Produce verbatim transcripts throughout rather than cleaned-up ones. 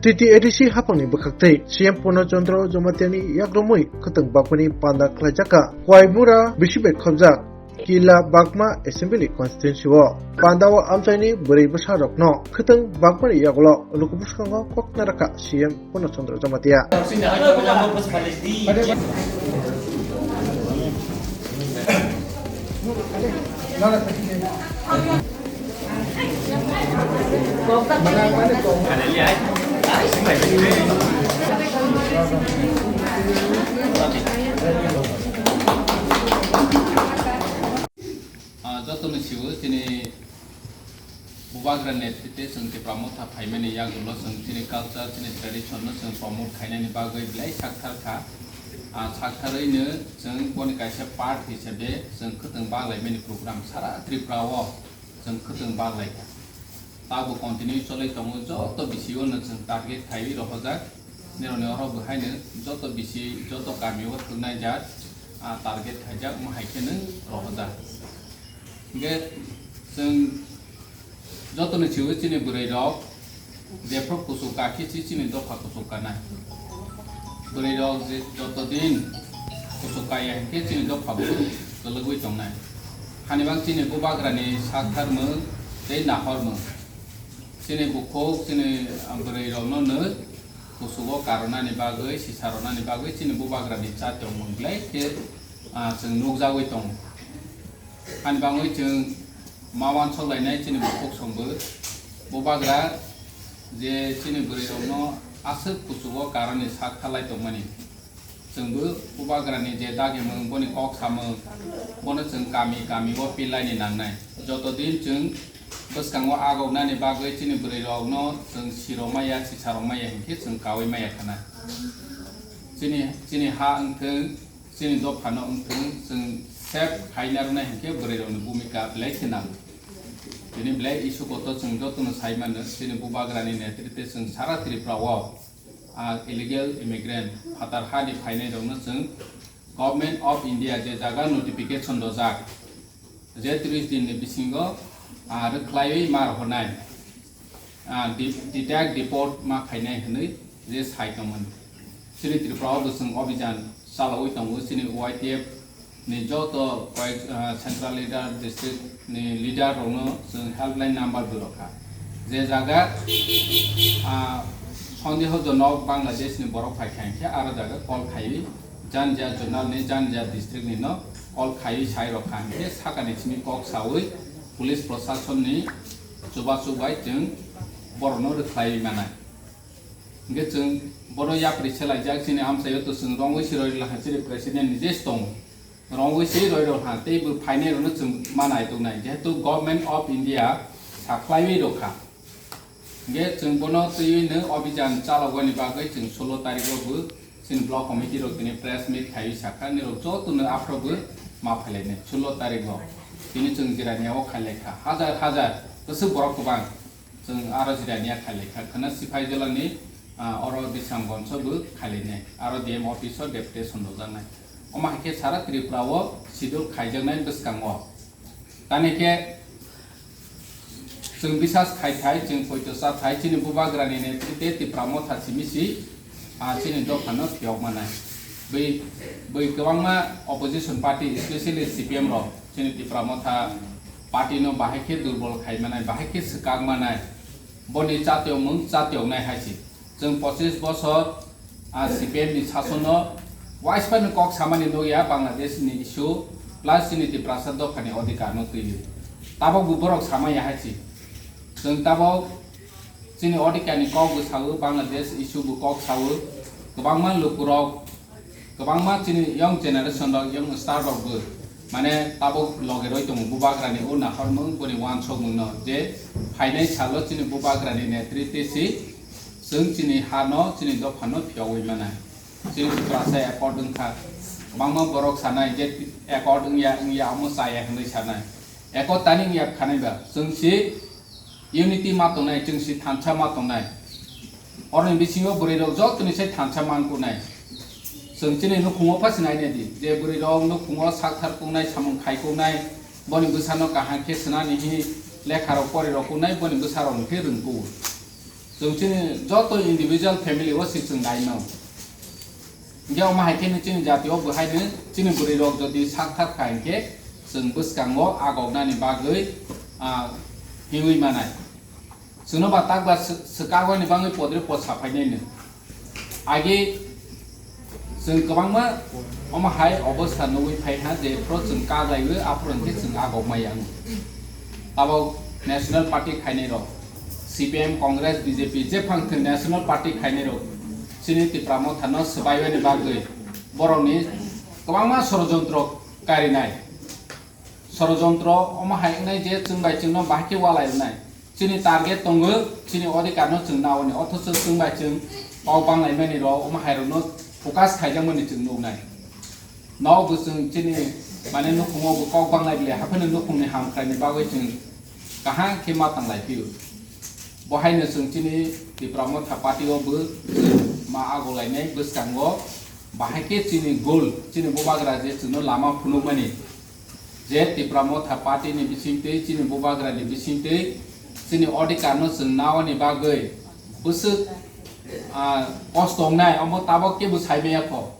T T A D C haphangni bwkhaktwi C M Purna Chandra Jamatia ni yakrumwi khwtwng bakmani panda khlaijakha Koimura bisi bai khobjak Kila Bagma Assembly Constituency o. Panda o amchaini bwrwi bwsa rokno khwtwng bakmani yagulo luku bwskango kok narakha C M Purna Chandra Jamatia. Ah, joto ni sibo chini Bubagra netrite chwng Tipra Motha phaimani yagulo chwng chini culture, chini tradition no chwng promote khainani bagwi belai sakthar kha. Ah, saktharwi no chwng boni kaisa part hisabe chwng khwtwng baglaimani program sara Tripura o chwng khwtwng baglai kha. Tabo continue cholai tongo, joto bisi o no chwng target khaiwi rohojak. Nironi oro bo haino joto bisi, joto kami o thwngnai jat, ah, target khaijak, omo hai khe no rohojak. Hingke chwng joto ni siwi chini bwrwi rok jephru kuchuk kakhe si chini dopha kuchuk kanai. Bwrwi rok je joto din kuchuk kaya hinkhe chini dopha bo kwlwgwi tongnai. Hani bang chini bubagrani saktharmung tei nahormung. Chini bukhuk, chini, ah, bwrwi rokno no kuchugo karonani bagwi, sisa ronani bagwi chini bubagrani cha tongmung belai khe, ah, chwng nukjagwi tongo. Hani bangwi chwng ma wansok lainai chini bukhuk songbo bubagra je chini bwrwi rokno aswk kuchugo karani sak khalai tongmani. Chwngbo bubagrani je dagimung, boni kok samung, bono chwng kami kami o pilaini nangnai. Joto din chwng bwskango agoknani bagwi chini bwrwi rokno chwng sirok maya, sisarok maya hinkhe chwng kaui maya khana. Chini, chini ha wngthwng, chini dophano wngthwng, chwng sep khaina rwnai hinkhe bwrwi rokni bhumika belai khe nango. Tini belai issue kotor chwng jotono sai mano, chini bubagrani netrite chwng sara Tripura o. Ah, illegal immigrant, phatar hani phainai rokno chwng Government of India je jaga notification rojak, je tris din ni bisingo, ah, rwkhlaiwi ma rohornai, ah, de-, detect deport ma khainai hwnwi je sai tongmani. Chini Tripura o bo chwng obijan chalaui tongo, chini Y T F ni joto koyek, ah, central leader, district ni leader rokno chwng helpline number bo rwkha. Je jaga, ah, sondehojonok Bangladesh ni borok phaikha hinkhe aro jaga call khaiwi jan ja zonal ni jan ja district ni no call khaiwi sai rwkha hinkhe sakani simi kok saui police proshasonni chubachu bai chwng borokno rwkhlaiwi manai. Hingke chwng bono yapri se laijak, chini amchaio to chwng rongwi se roi rwlaha, chini president ni je tongo. Rongwi se roi rwlaha, tei bo phainai rokno chwng ma naitok nai. Jehetu Government of India sakhlaiwi rwkha. Hingke chwng bono twiwi no obijan chalokbani bagwi chwng solo tarikgo bo chini block committee rok tini press meet khaiwi sakha, nirok joto no aphro bo ma phailainai solo tarikgo. Tini chwng jirania o khailaikha. Hajar hajar bwswk borok kwbang. Chwng aro jirania khailaikha khwna siphai jolani, ah, oro Bisramganjo bo khailainai, aro D M office o deputation rwjaknai. Omo hai khe sara Tripura o schedule khaijaknai bwskango. Tani khe chwng bisas khai khai, chwng poito cha khai, chini bubagrani netrite Tipra Motha simi si, ah, chini dophano phiyok manai. Bwi, bwi kwbangma opposition party, especially C P M rok, chini Tipra Motha party no bahai khe durbol khai manai, bahai khe swkak manai, boni chatiyok mung chatiyok nai hai se. Chwng pochis bosor, ah, C P M ni sason no waispa ni kok samani nukya Bangladesh ni issue plus chini Tiprasa dopha ni odhikar no twiwi. Tabok bo borok samaya hai se. Chwng tabok chini odhikar ni kok bo sawi, Bangladesh issue bo kok sawi, kwbangma lukurok Kwbangma chini young generation rok, young star rok bo mane tabok loge roi tongo bubagrani o nahormung boni wansokmung no je phainai salo chini bubagrani netrite si chwng chini ha no chini dopha no phiyogwi manai. Chini Tiprasa accord wngkha, kwbangma borok sanai je accord wngya wngya omo chaya hinwi sanai. Accord tani wngya khanai ba chwng si Unity ma tongnai, chwng si thansa ma tongnai. Oroni bisingo bwrwi rok joto ni sai thansa man kunai. Chwng chini nukhungo pha sinai nai di, je bwrwi rok nukhungo sak thar kungnai, samung khai kungnai, boni bwsa no kaham khe swnani hi lekha rok pori rok kungnai, boni bwsa rok no khe rwng kuo. Chwng chini joto individual family o si chwng naino. Hinkhe omo hai khe chini jati o bo haino chini bwrwi rok jodi sak thar kha hinkhe chwng bwskango agoknani bagwi, ah, himwi manai. Chwngno ba takba sw-, swkagwani bagwi podre pod saphainaino. Agi chwng kwbangma omo hai obostha nugwi phai ha je phoro chwng kaglaiwi aphuru hinkhe chwng agok maya wngo. Tabok National Party khainai rok, C P M, Congress, B J P, jephang thwng National Party khainai rok chini Tipra Motha no swbaiwani bagwi borokni kwbangma sorojontro karinai. Sorojontro omo hai wngnai je chwng bai chwngno bahai khe walai rwnai. Chini target tongo, chini odhikar no chwng naoni, othocho chwng bai chwng kok banglaimani rok omo hai rokno focus khaijakmani chwng nuknai. Nok bo chwng chini mane nukhungo bo kok banglai bwle hapheno nukhungni hamkraini bagwi chwng kaham khe ma tanglai phio. Bo haino chwng chini Tipra Motha Party o bo chwng ma agolainai bwskango bahai khe chini goal, chini bubagra je chwngno lama phunukmani. Je Tipra Motha Party ni bisingtwi, chini bubagra ni bisingtwi, chini odhikar no chwng naoni bagwi bwswk, ah, kosto wngnai, omo tabok kebo sai maya kho.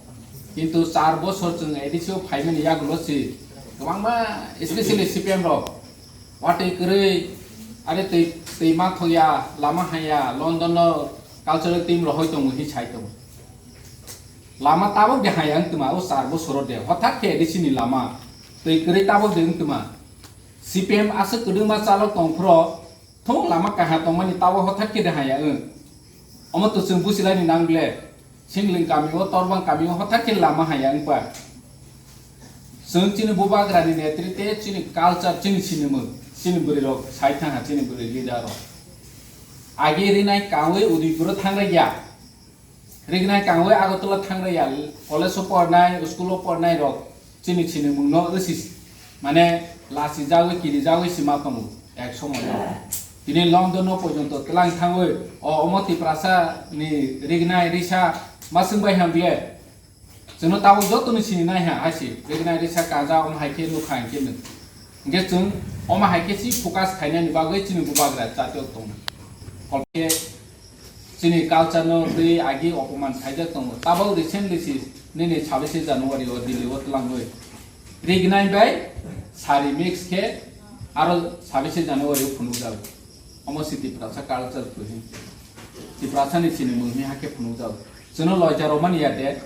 Kintu char bosor chwng A D C o phaimani yagulo si kwbangma, especially C P M rok, watwi kwrwi, are twi, twi ma thokya, lama haya, London no cultural team rohoi tongo hi sai tongo. Lama tabok de haya wng tuma, o char bosoro de. Hothat khe A D C ni lama. Twi kwrwi tabok de wng tuma. C P M aswk kwdwma chalok tong phro, thung lama kaha tongmani tabok hothat khe de haya wng. Omo to chwng busilaini nang ble. Singling kami o, Torbang kami o hothat khe lama haya wng pa. Chwng chini bubagra ni netrite chini culture, chini sinimung, chini bwrwi rok sai thang ha, chini bwrwi leader rok. Agi rinai kawi Udaipur o thang rwya. Rignai kangwi Agartala thang rwya, college o pornai, school o pornai rok chini sinimung no wsi mane lasi jagwi kiri jagwi sima tongo ek somoy o. Tini London no porjonto tlang thangwi o omo Tiprasa ni rignai risa ma swngbai ham bile. Chwngno tabuk joto ni sini nai ha hai si rignai risa kaja omo hai khe nukha hinkhe nwng. Hinkhe chwng omo hai khe si focus khainani bagwi chini bubagra chati o tongo. Kolkhe Chini culture no twi agi opoman khaijak tongo. Tabok recently si nini sabise January o Delhi o twlangwi rignai bai sari mix khe aro sabise January o phunukjak. Omo si Tiprasa culture kwrwi. Tiprasa ni sinimung hwnwi hakhe phunukjak. Chwngno loicha romani ya de.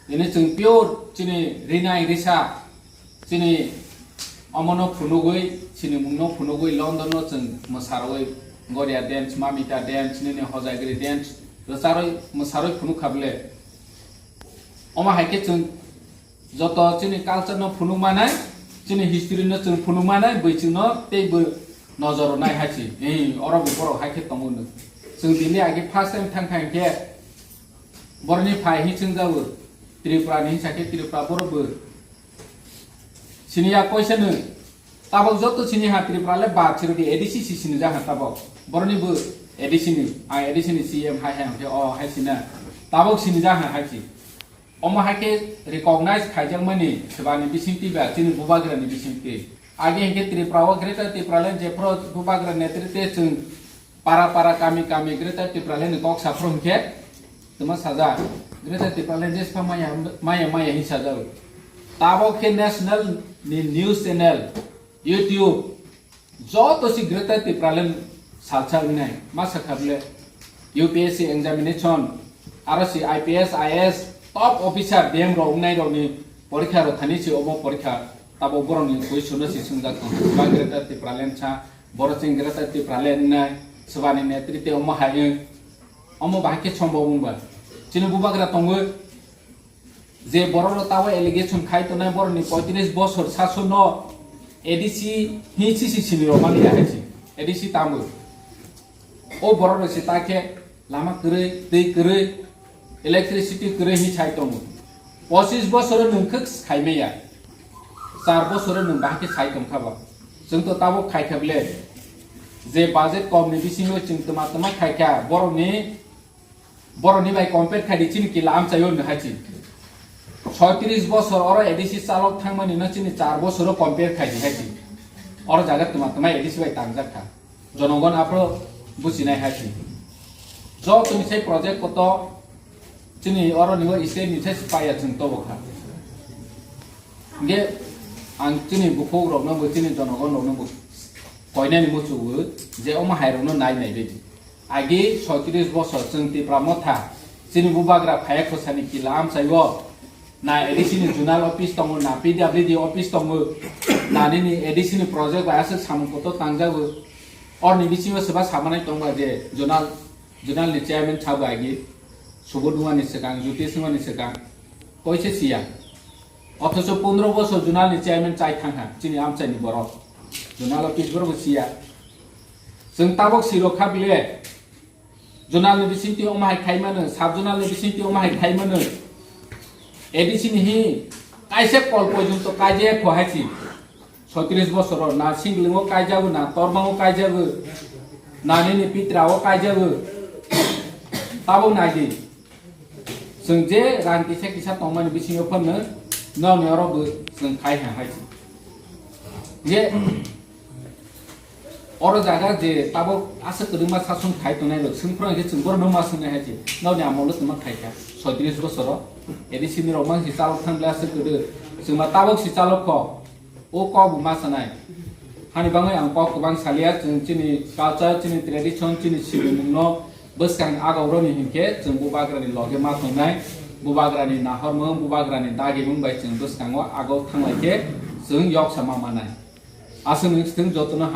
Ini chwng pure chini rinai risa. Chini omono phunugwi, sinimungno phunugwi London no chwng mwsarwi Goria dance, Mamita dance, nini Hojagiri dance, rwcharwi mwsarwi phunuk kha bwle. Omo hai khe chwng joto chini culture no phunuk manai, chini history no chwng phunuk manai, bwchwng no tei bo nojor nai hai si. Ei, oro bo borok hai khe tongo no. Chwng Delhi agi first time thang thang khe boroni phai hi chwng jago, Tripura ni hinsa khe Tripura borok bo Sini ya koisa nung. Tabok joto sini ha Tripura le ba chirodi A D C si sini jaha tabok. Boroni bo A D C ni, ang A D C ni C M hai hai hwnkhe o hai sina. Tabok sini jaha hai si. Omo hai khe recognize khaijakmani swbani bisingtwi ba chini bubagrani bisingtwi. Age hwnkhe Tripura o Greater Tipraland jephru bubagra netritwe chwng Para para kami kami Greater Tipraland ni kok saphru hwnkhe tuma saja Greater Tipraland jespa maya maya maya hin sajao. Tabok khe national ni news channel, YouTube, joto si Greater Tipraland salsa wngnai. Ma sakha bwle U P S C examination, aro si I P S, I A S top officer dem rok wngnai rok ni porikha rok thani si omo porikha tabok borok ni question no si swngjak tongo. Ba Greater Tipraland sa Borok chwng Greater Tipraland wngnai, swbani netritwe omo hai wng, omo bahai khe sombok wng ba. Chini bubagra tongo je borok rok tabok allegation khai tongnai borok ni poitris bosor sason no A D C hi sisi sini rok mani ya hai si. A D C tamo. O borok rok si ta khe lama kwrwi, twi kwrwi, electricity kwrwi hi sai tongo. Pochis bosoro nwng khwk sai maya. Char bosoro nwng bahai khe sai tong kha bo. Chwng to tabok khai kha bwle. Je budget kom ni bisingo chwng twma twma khai kha, borok ni, borok ni bai compare khai di chini kila amchai o nwng hai chi. Soitris bosor oro A D C chalok thangmani no chini char bosoro compare khai di hai chi. Oro jaga twma twma A D C bai tangjak kha. Jonogon aphro buchinai hai si. Jotoni se project koto chini oro nigo ise ni se paya chwng tobo kha. Ge ang chini bukhuk rokno bo chini jonogon rokno bo koinani muchugo je omo hai rokno nai nai bedi. Agi soitris bosor chwng Tipra Motha chini bubagra phaya khosani kila amchaigo. Na A D C ni zonal office tongo, na P W D office tongo, na nini A D C ni project bai aswk samung kotor tangjago. Orni bisingo swba samanai tongba je zonal, zonal ni chairman sabo agi Subodh Wani swkang, Jyoti Singh Wani swkang, koise siya. Othocho pondro bosor zonal ni chairman chai thangha, chini amchaini borok. Zonal office borok bo siya. Chwng tabok sirok kha bile. Zonal ni bisingtwi omo hai khai mano, sub zonal ni bisingtwi omo hai khai mano. A D C ni hi kaisa kol porjonto kaijaya kho hai si. Soitris bosoro na Singlingo kaijago, na Tormango kaijago, na nini Pitrao kaijago. Tabok nai di. Chwng je rang kisa kisa tongmani bisingo phano nokni oro bo chwng khai ha hai si. Je Oro jaga je tabok aswk kwrwngma sasong khai tongnai rok, swngphrang khe chwng borokno ma swngnai hai se, nokni amolo twma khai kha, soitris bosoro, A D C ni rok mangsi chalok thang bwle aswk kwrwi, chwngma tabok si chalok kho, o kok bo ma sanai. Hani bagwi ang kok kwbang salia, chwng chini culture, chini tradition, chini sirimungno bwskang agoroni hinkhe chwng bubagrani loge ma tongnai, bubagrani nahormung, bubagrani dagimung bai chwng bwskango agor thanglai khe chwng yoksa ma manai. Aswk nwng chwng jotono